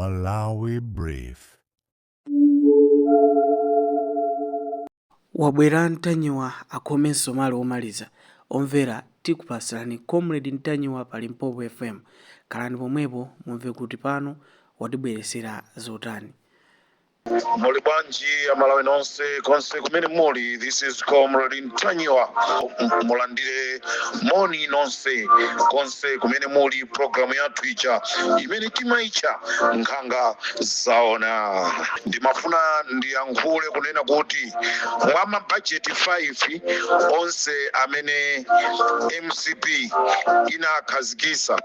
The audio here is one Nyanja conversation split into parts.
Malawi Brief. Wabwera Ntanyiwa akhome msomali omaliza. Omvera tikupatsirani Comrade Ntanyiwa pa Limpopo FM. Khalani pomwepo mumve kuti pano watibweretsera zotani. Muli bwanji Amalawi nonse konse kumene muli? This is Comrade Ntanyiwa. Mulandire moni nonse konse kumene muli. Programu yathu ija imene timaitcha Nkhanga Zaona, ndimafuna ndiyankhule kunena kuti mwa mabajeti 5 onse amene MCP inakhazikisa,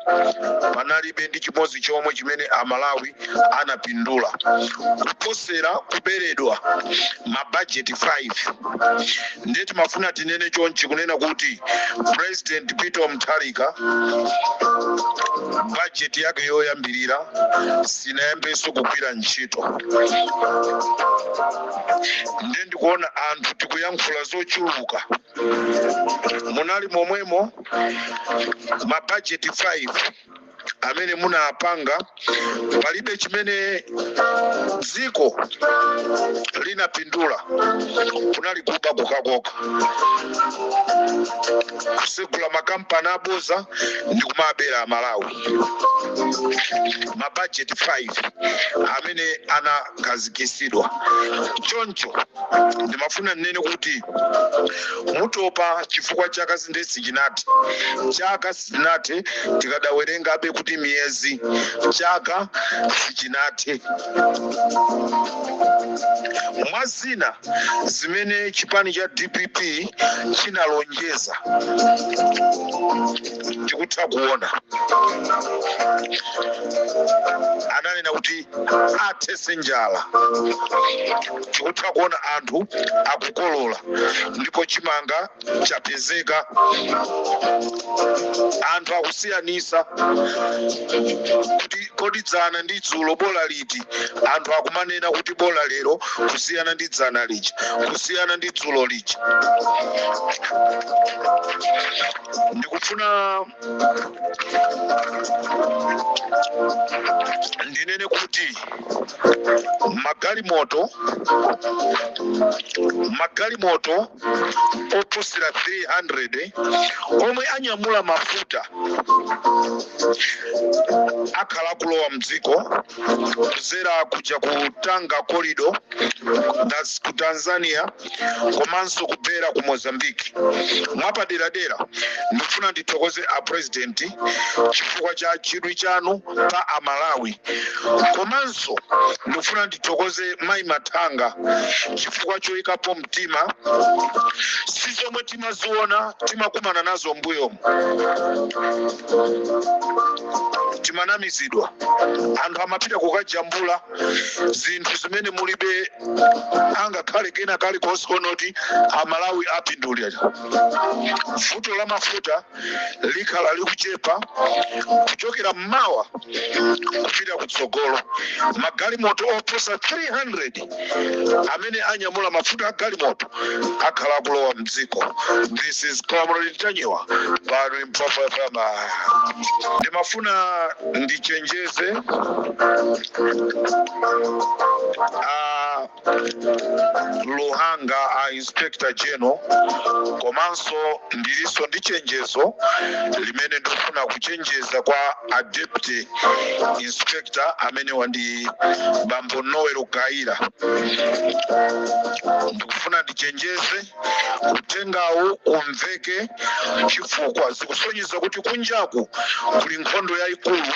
panalibe ndi chimodzi chomwe chimene Amalawi anapindula kuposera kuberedwa mabajeti 5. Ndiye timafuna tinene chonchi kunena kuti President Peter Mutharika bajeti yake yoyambirira sinayambenso kugwira ntchito. Ndiye ndikuona anthu tikuyankhula zochuluka. Munali momwemo mabajeti 5 amene munapanga, palibe chimene dziko linapindula. Kunali kuba kokhakokha, kusegula makampani aboza ndi kumabera Amalawi. Mabajeti 5 amene anakhazikisidwa. Choncho ndimafuna ndinene kuti mutopa, chifukwa chaka nde sichinathe. Chaka sichinathe, tikadawerengabe kuti miyezi, chaka sichinathe. Mwa zina zimene chipani cha DPP chinalonjeza, tikutha kuona ananena kuti athese njala. Tikutha kuona anthu akukolola ndipo chimanga chapezeka. Anthu akusiyanisa kuti kodi dzana ndi dzulo bola liti? Anthu akumanena kuti bola lero kusiyana ndi dzana lija, kusiyana ndi dzulo lija. Ndikufuna ndinene kuti magalimoto oposera 300 omwe anyamula mafuta akhala akulowa mdziko kuzera kuja ku Tanga corridor, that's ku Tanzania, komanso kudzera ku Mozambique. Mwapaderadera ndikufuna ndithokoze a President chifukwa cha chidwi chanu pa Amalawi, komanso ndikufuna ndithokoze Mayi Mathanga chifukwa choyikapo mtima. Si zomwe timaziona, timakumana nazo mbuyomu, timanamizidwa, anthu amapita kukajambula zinthu zimene mulibe angakhale kena kalikonse konoti Amalawi apindulira. Vuto la mafuta likhala likuchepa kuchokera mmawa kupita kutsogolo. Magalimoto oposa 300 amene anyamula mafuta a galimoto akhala akulowa mdziko. This is Comrade Ntanyiwa pa Limpopo FM. Ndimafuna ndichenjeze a Luhanga, a Inspector General, komanso ndilinso ndi chenjezo limene ndikufuna kuchenjeza kwa a Deputy Inspector amenewa ndi bambo Noel Kaira. Ndikufuna ndichenjeze, uthengawu umveke, chifukwa zikusonyeza kuti kunjaku kuli nkhondo yayikulu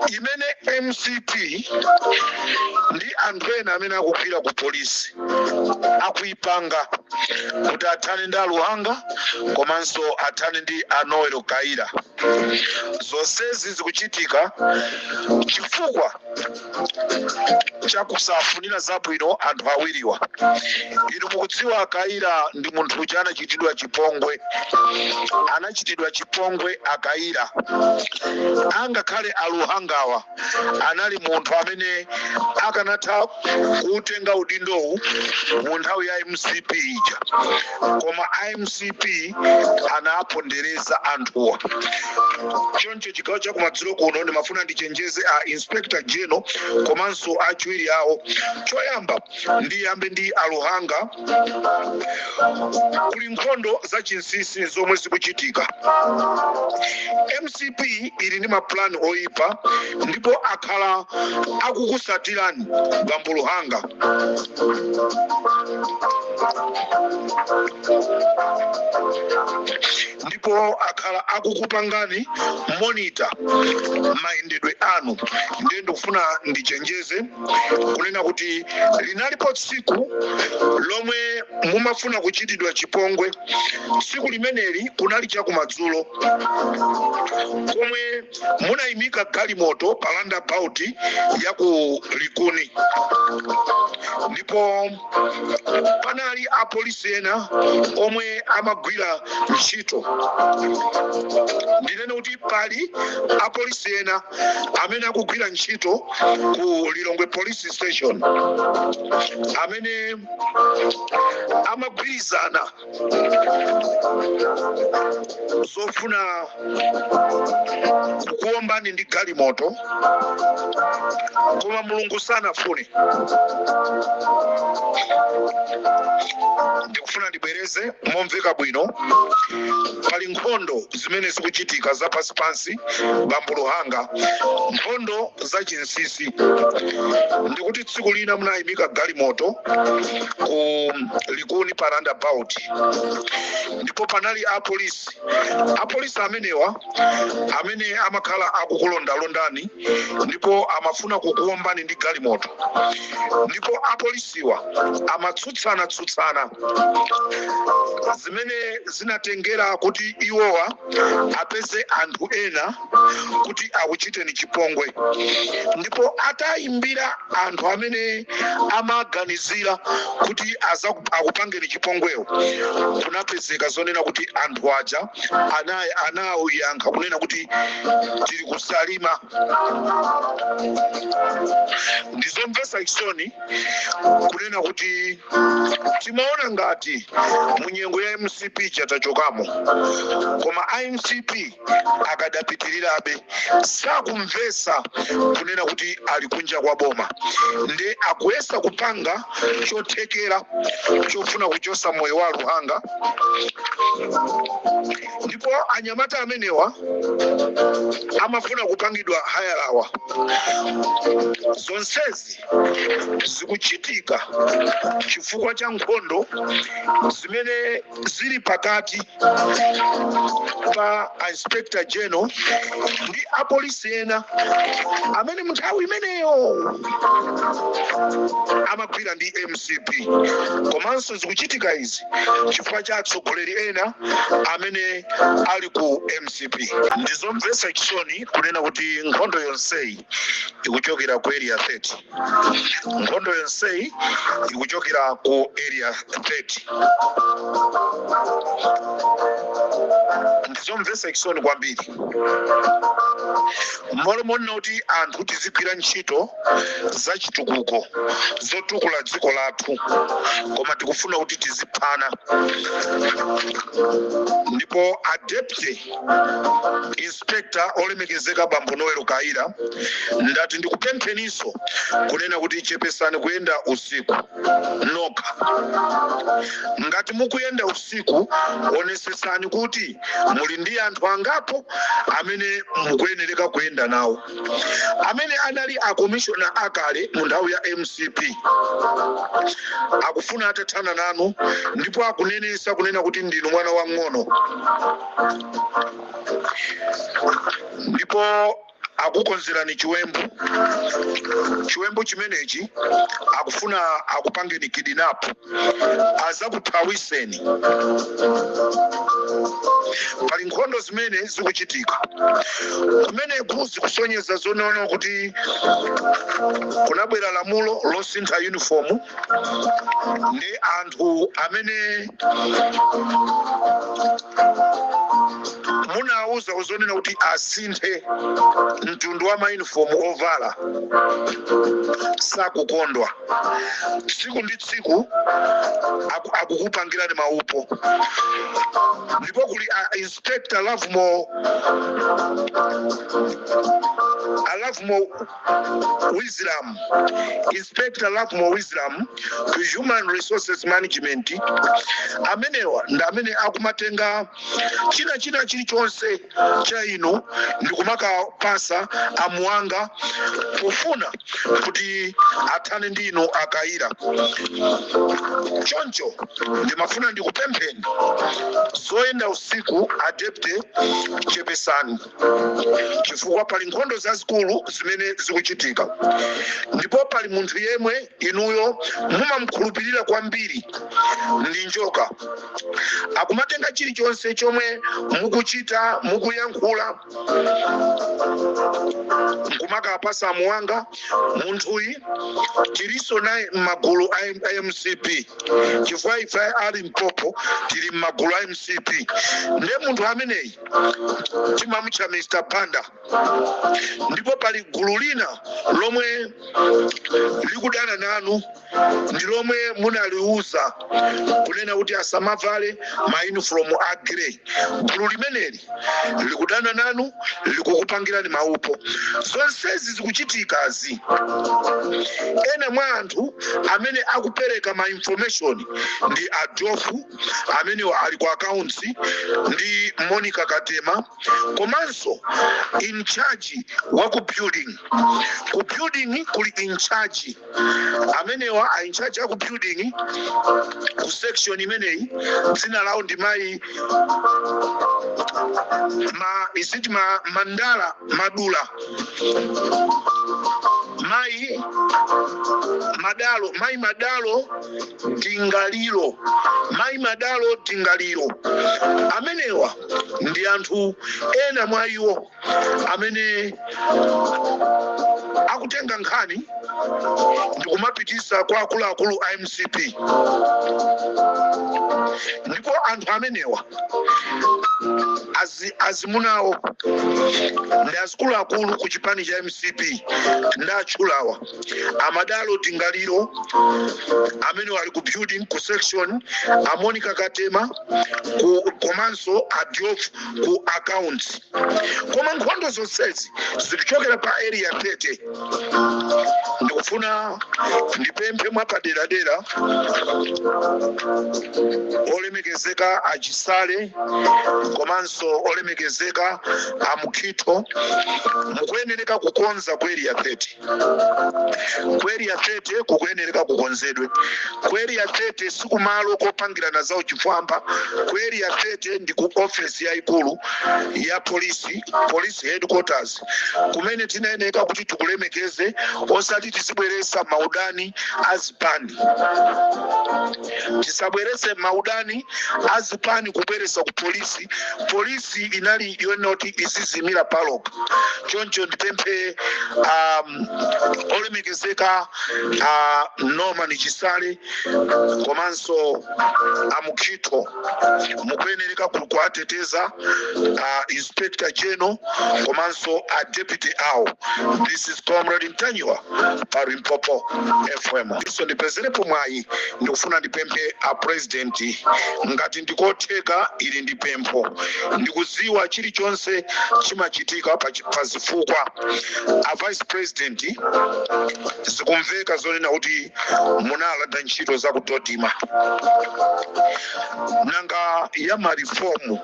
imene MCP ndi anthu ena amene akugwira ku polisi akuipanga kuti athane ndi aLuhanga komanso athane ndi a Noel Kaira. Zonsezi zikuchitika chifukwa Chakusafunira zabwino anthu awiriwa. Inu mukudziwa, Akaira ndi munthu uja anachitidwa chipongwe, anachitidwa chipongwe Akaira. Angakhale Aluhangawa anali munthu amene akanatha kuutenga udindowu mu nthawi ya MCP ija, koma iMCP anapondereza anthuwa. Choncho chigawo chakumadzulo kuno ndimafuna ndichenjeze a Inspector General komanso achiwiri awo. Choyamba ndiyambe ndi Aluhanga. Kuli nkhondo za chinsinsi zomwe zikuchitika. MCP ili ndi mapulani oyipa ndipo akhala akukusatirani, bambo Luhanga. Ndipo akhala akukupangani monitor mayendedwe anu. Ndiye ndikufuna ndichenjeze kunena kuti linalipo tsiku lomwe mumafuna kuchitidwa chipongwe. Tsiku limeneli kunali chakumadzulo komwe munayimika galimoto pa roundabout ya ku Likuni, ndipo panali apolisi ena omwe amagwira ntchito. Ndinene kuti pali apolisi ena amene akugwira ntchito ku Lilongwe Police Station amene amagwirizana zofuna kukuombani ndi galimoto, koma Mulungu sanafune. Ndikufuna ndibwereze momveka bwino: pali nkhondo zimene zikuchitika za pansipansi, bambo Luhanga, nkhondo za chinsinsi. Ndikuti tsiku lina munayimika galimoto ku Likuni pa roundabout, ndipo panali apolisi. Apolisi amenewa amene amakhala akukulondalondani ndipo amafuna kukuombani ndi galimoto, ndipo apolisiwa amatsutsana-tsutsana, zimene zinatengera kuti iwowa apeze anthu ena kuti akuchiteni chipongwe. Ndipo atayimbira anthu amene amaganizira kuti akupangeni chipongwewo, kunapezeka zonena kuti anthu aja anayankha kunena kuti tili kusalima. Ndizomvetsa chisoni kunena kuti timaona ngati munyengo ya MCP chatachokamo, koma iMCP akadapitirirabe. Sakumvetsa kunena kuti ali kunja kwa boma, ndi akuyesa kupanga chothekera chofuna kuchosa moyo wa Luhanga. Ndipo anyamata amenewa amafuna kupangidwa hire awa. Zonsezi zikuchitika chifukwa cha nkhondo zimene zili pakati pa Inspector General ndi apolisi ena amene munthawi imeneyo amagwira ndi MCP, komanso zikuchitika izi chifukwa cha atsogoleri ena amene ali ku MCP. Ndizomvetsa chisoni kunena kuti nkhondo yonseyi ikuchokera ku Area 30. Nkhondo yonseyi ikuchokera ku Area 30. Ndizomvetsa chisoni kwambiri. Mmalo monena kuti anthu tizigwira ntchito zachitukuko zotukula dziko lathu, koma tikufuna kuti tiziphana. Ndipo a Deputy Inspector olemekezeka bambo Noel Kaira, ndati ndikupempheninso kunena kuti chepesani kuyenda usiku nokha. Ngati mukuyenda usiku, onesesani kuti muli ndi anthu angapo amene mukuyenereka kuyenda nawo. Amene anali akomishona akale mu nthawi ya MCP akufuna atathana nanu, ndipo akunenesa kunena kuti ndinu mwana wang'ono. Ndipo Akukonzerani chiwembu. Chiwembu chimenechi akufuna akupangeni kidnap, azakuthawiseni. Pali nkhondo zimene zikuchitika kumeneku, zikusonyeza zonono kuti kunabwera lamulo losintha uniform ndi anthu amene munawuza kuzonena kuti asinthe mtundu wa mauniform ovala sakukondwa. Tsiku ndi tsiku akukupangirani maupo, ndipo kuli a Inspector Lovemore, a Lovemore Wislam, Inspector Lovemore Wislam ku Human Resources Management. Amenewa ndi amene akumatenga china chilichonse cha inu ndikumakapasa amuwanga pofuna kuti athane ndi inu akayira. Choncho ndimafuna ndikupempheni, zoyenda usiku a deputy chepesani, chifukwa pali nkhondo zazikulu zimene zikuchitika, ndipo pali munthu yemwe inuyo mumamkhulupirira kwambiri ndi njoka. Akumatenga chilichonse chomwe mukuchita, mukuyankhula, nkumakapasa amuwanga. Munthuyi tiliso naye m'magulu a MCP, chifukwa ife a Limpopo tili m'magulu a MCP. Nde munthu ameneyi timamutcha Mr Banda, ndipo pali gulu lina lomwe likudana nanu, ndi lomwe munaliuza kunena kuti asamavale mauniform a grey. Gulu limeneli likudana nanu, likukupangirani maupo. Zonsezi zikuchitikazi, ena mwa anthu amene akupereka ma information ndi Ajofu amene ali ku accounts, ndi Monica Katema, komanso in charge wa ku building. Ku building kuli in charge. Amenewa a in charge aku building ku section imeneyi dzina lawo ndi mayi ma isiti ma Mandala Madula, mayi Madalo, mayi Madalo Dingaliro, mayi Madalo Dingaliro. Amenewa ndi anthu ena mwa iwo amene akutenga nkhani ndikumapitisa kwa akuluakulu a MCP, ndipo anthu amenewa azimunawo ndi azikuluakulu ku chipani cha MCP. Ndatchulawa Amadalo Dingaliro amene ali ku building ku section, a Monica Katema ku, komanso a Diof ku accounts. Koma nkhondo zonsezi zikuchokera pa Area 30. Ndikufuna ndipemphe mwapaderadera olemekezeka Achisale komanso olemekezeka Amukhito, mukuyenereka kukonza ku Area 30. Ku Area 30 kukuyenereka kukonzedwe. Ku Area 30 sikumalo kopangirana zawo chifwamba. Ku Area 30 ndi ku ofesi yayikulu ya polisi, police headquarters, kumene tinayeneka kuti tikulemekeze, osati tizibweresa maudani azipani. Tisabwerese maudani azipani kubweresa ku polisi. Polisi inali yonena kuti izizimira palokha. Choncho ndipemphe olemekezeka Norman Chisale komanso Amukhito, mukuyenereka kuwateteza Inspector General komanso a deputy awo. This is Comrade Ntanyiwa pa Limpopo FM. So ndipezerepo mwayi, ndikufuna ndipemphe a president, ngati ndikotheka, ili ndi pempho. Ndikudziwa chilichonse chimachitika pa zifukwa. A vice president, zikumveka zonena kuti munalanda ntchito za ku DoDMA. Nanga ya ma reform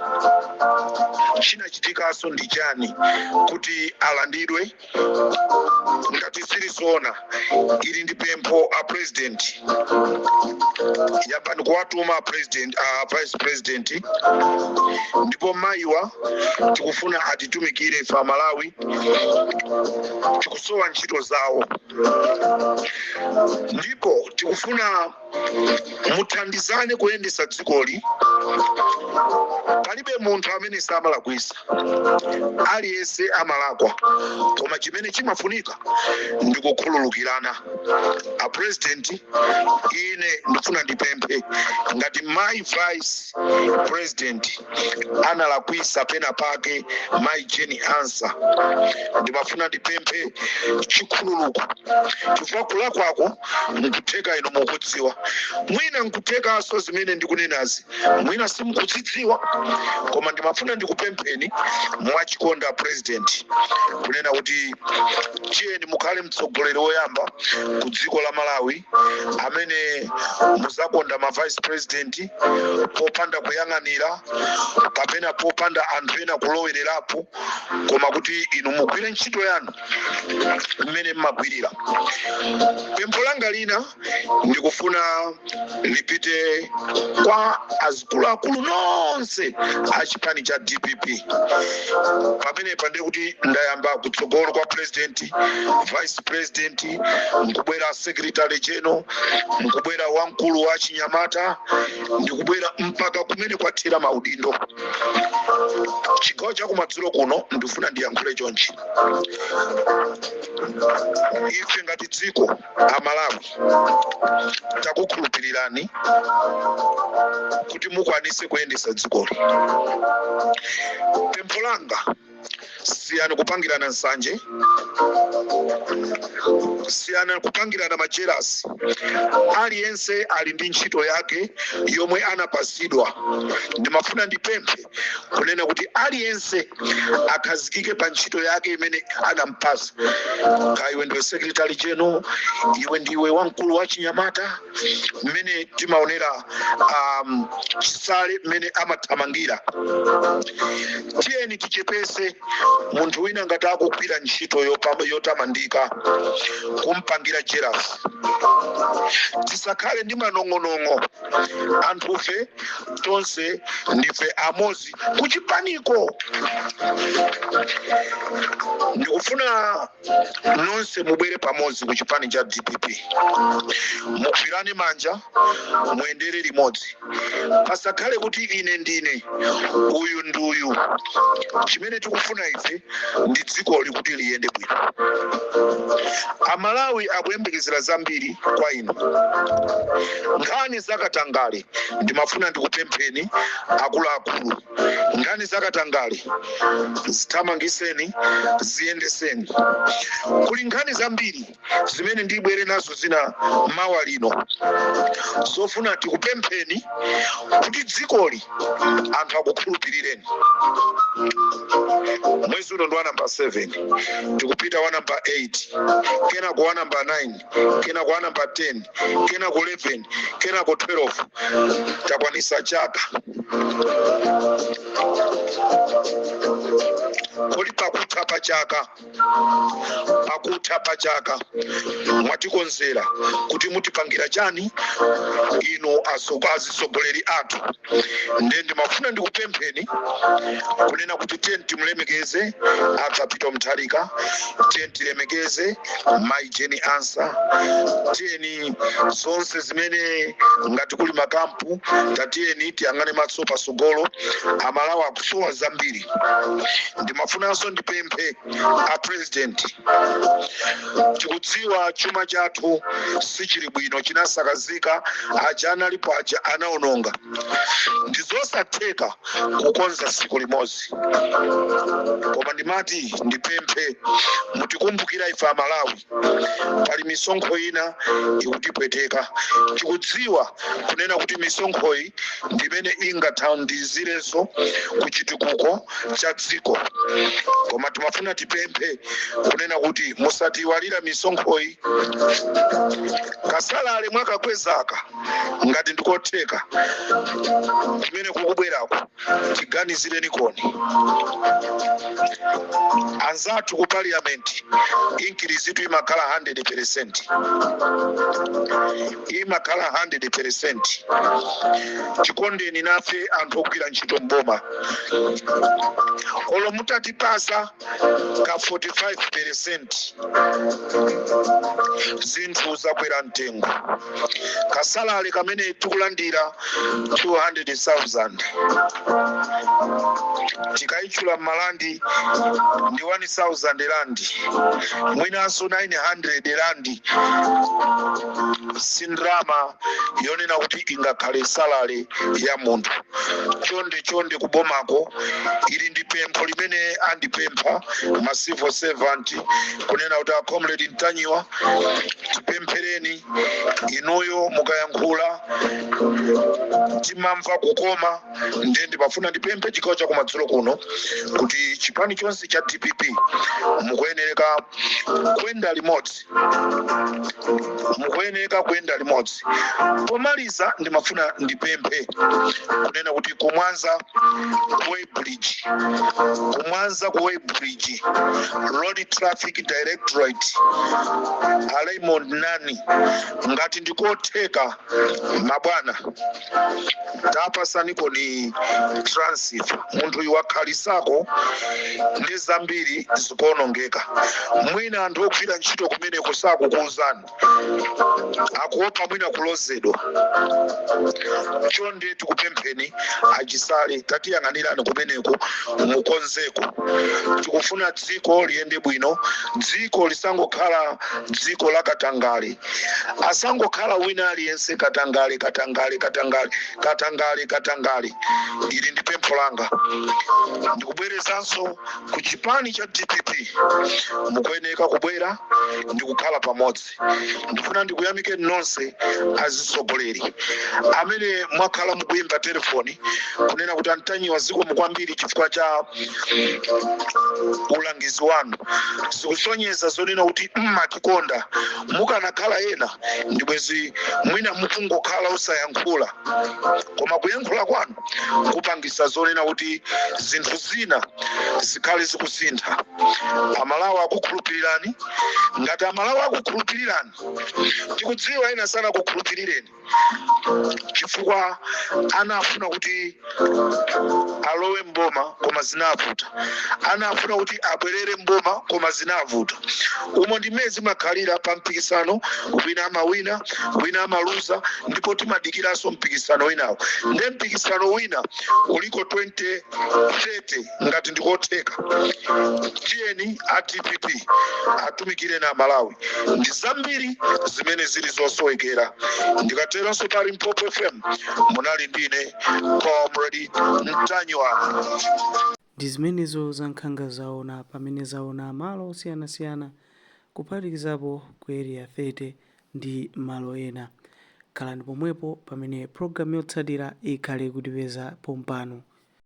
chinachitikanso ndi chani kuti alandidwe? Ngati silizoona. Ili ndi pempho a President. Yambani kuwatuma a President, a Vice President, ndipo mayiwa tikufuna atitumikire ife Amalawi. Tikusowa ntchito zawo ndipo tikufuna muthandizane kuyendesa dzikoli. Palibe munthu amene samalakwisa, aliyense amalakwa, koma chimene chimafunika ndi kukhululukirana. A President, ine ndifuna ndipemphe, ngati my Vice President analakwisa pena pake, Mai Jane Ansah, ndimafuna ndipemphe chikhululuko, chifukwa kulakwako nkutheka inu mukudziwa, mwina nkuthekanso zimene ndikunenazi mwina simukuzidziwa, koma ndimafuna ndikupempheni mwachikonda, President, kunena kuti tiyeni mukhale mtsogoleri woyamba ku dziko la Malawi amene muzakonda ma Vice President popanda kuyang'anira kapena popanda anthu ena kulowererapo, koma kuti inu mugwire ntchito yanu mmene mmagwirira. Pempho langa lina ndikufuna lipite kwa azikuluakulu nonse a chipani cha DPP. Pamenepa ndiye kuti ndayamba kutsogolo kwa President, Vice President, nkubwera Secretary General, nkubwera wamkulu wa chinyamata, ndikubwera mpaka kumene kwathera maudindo. Chigawo chakumadzulo kuno ndifuna ndiyankhule chonchi: ife ngati dziko Amalawi takukhulupirirani kuti mukwanise kuyendesa dzikoli. Pempho langa, siyani kupangirana nsanje, siyani kupangirana ma jealous. Aliyense ali ndi ntchito yake yomwe anapasidwa. Ndimafuna ndipemphe kunena kuti aliyense akhazikike pa ntchito yake imene anampasa. Ka iwe ndiwe Secretary General, iwe ndiwe wamkulu wa chinyamata, mmene timaonera Chisale mmene amathamangira. Tiyeni tichepese munthu wina ngati akugwira ntchito yotamandika kumpangira jealous. Tisakhale ndi manong'onong'o. Anthufe tonse ndife amodzi kuchipaniko. Ndikufuna nonse mubwere pamodzi ku chipani cha DPP, mugwirane manja, muyendere limodzi. Pasakhale kuti ine ndine uyu ndi uyu. Chimene tikufuna ife ndi dzikoli kuti liyende bwino. Amalawi akuyembekezera zambiri kwa inu. Nkhani zakatangale, ndimafuna ndikupempheni akuluakulu, nkhani zakatangale zithamangiseni, ziyendeseni. Kuli nkhani zambiri zimene ndibwere nazo zina mawa lino, zofuna tikupempheni kuti dzikoli anthu akukhulupirireni. Mwezi uno ndi wa namba 7, tikupita wa namba 8, kenako wa namba 9, kenako wa namba 10, kenako 11, kenako 12. Takwanisa chaka. Kodi pakutha pa chaka, pakutha pa chaka mwatikonzera kuti mutipangira chani inu azitsogoleri athu? Nde ndimafuna ndikupempheni kunena kuti tiye timulemekeze Arthur Peter Mutharika, tiye tilemekeze Mai Jane Ansah, tiyeni zonse zimene ngati kuli makampu, tatiyeni tiyang'ane matso pasogolo. Amalawi akusowa zambiri. Ndimafunanso ndipemphe a President, tikudziwa chuma chathu sichili bwino, chinasakazika, aja analipo aja anaononga. Ndizosatheka kukonza tsiku limodzi, koma ndimati ndipemphe mutikumbukira ife Amalawi. Pali misonkho ina ikutipweteka. Tikudziwa kunena kuti misonkhoyi ndimene ingathandizirenso ku chitukuko cha dziko, koma timafuna tipemphe kunena kuti musatiwalira misonkhoyi. Ka salary mwakakwezaka, ngati ndikotheka, kumene kukubwerako tiganizireni koni. Anzathu ku Parliament increase imakhala 100. 100%, imakhala 100%. Tikondeni nafe anthu ogwira ntchito mboma, olo mutatipasa ka 45%. Zinthu zakwera mtengo. Ka salary kamene tikulandira 200,000, tikayitchula mmalandi ndi 1000 randi, mwinanso 900 randi. Sindrama yonena kuti ingakhale salary ya munthu. Chonde chonde kubomako, ili ndi pempho limene andipempha ma civil servant, kunena kuti a Comrade Ntanyiwa, tipemphereni inuyo, mukayankhula timamva kukoma. Ndiye ndimafuna ndipemphe chigawo chakumadzulo kuno kuti chipani chonse cha DPP mukuyenereka kuyenda limodzi, mukuyenereka kuyenda limodzi. Pomaliza, ndimafuna ndipemphe kunena kuti kumwanza ku Weighbridge, kumwanza ku Weighbridge, Road Traffic Directorate, a Raymond Nani, ngati ndikotheka mabwana, tapasaniko ni transfer. Munthu uyu wakhalisako ndi zambiri zikuonongeka. Mwina anthu ogwira ntchito kumeneko sakukuwuzani, akuopa mwina kulozedwa. Chonde tikupempheni achisale, tatiyang'anirani kumeneko, mukonzeko. Tikufuna dziko liyende bwino, dziko lisangokhala dziko la katangale, asangokhala wina aliyense katangale, katangale, katangale, katangale, katangale. Ili ndi pempho langa. Ndikubwerezanso ku chipani cha DPP, mukuyeneka kubwera ndi kukhala pamodzi. Ndifuna ndikuyamikeni nonse azitsogoleri amene mwakhala mukuyimba telefoni kunena kuti antanyiwa, zikomo kwambiri chifukwa cha ulangizi wanu. Zikusonyeza zonena kuti mmatikonda. Mukanakhala ena, ndibwezi mwina mukungokhala osayankhula, koma kuyankhula kwanu kupangisa zonena kuti zinthu zina zikhale zikusintha. Amalawi akukhulupirirani. Ngati Amalawi akukhulupirirani, tikudziwa ena sanakukhulupirireni chifukwa anafuna kuti alowe mboma koma zinavuta, anafuna kuti abwerere mboma koma zinavuta. Umo ndi mmene zimakhalira pa mpikisano, wina amawina, wina amaluza, ndipo timadikiranso mpikisano winawo. Nde mpikisano wina uliko 2030. Ngati ndikotheka, tiyeni a DPP atumikire na Malawi. Ndi zambiri zimene zili zosowekera. Ndikateronso, pa Limpopo FM munali ndine Comrade Mtanyiwa. Ndi zimenezo za nkhanga zaona pamene zaona malo osiyanasiyana, kuphatikizapo ku Area 30 ndi malo ena. Khalani pomwepo pamene programu yotsatira ikhale kutipeza pompano.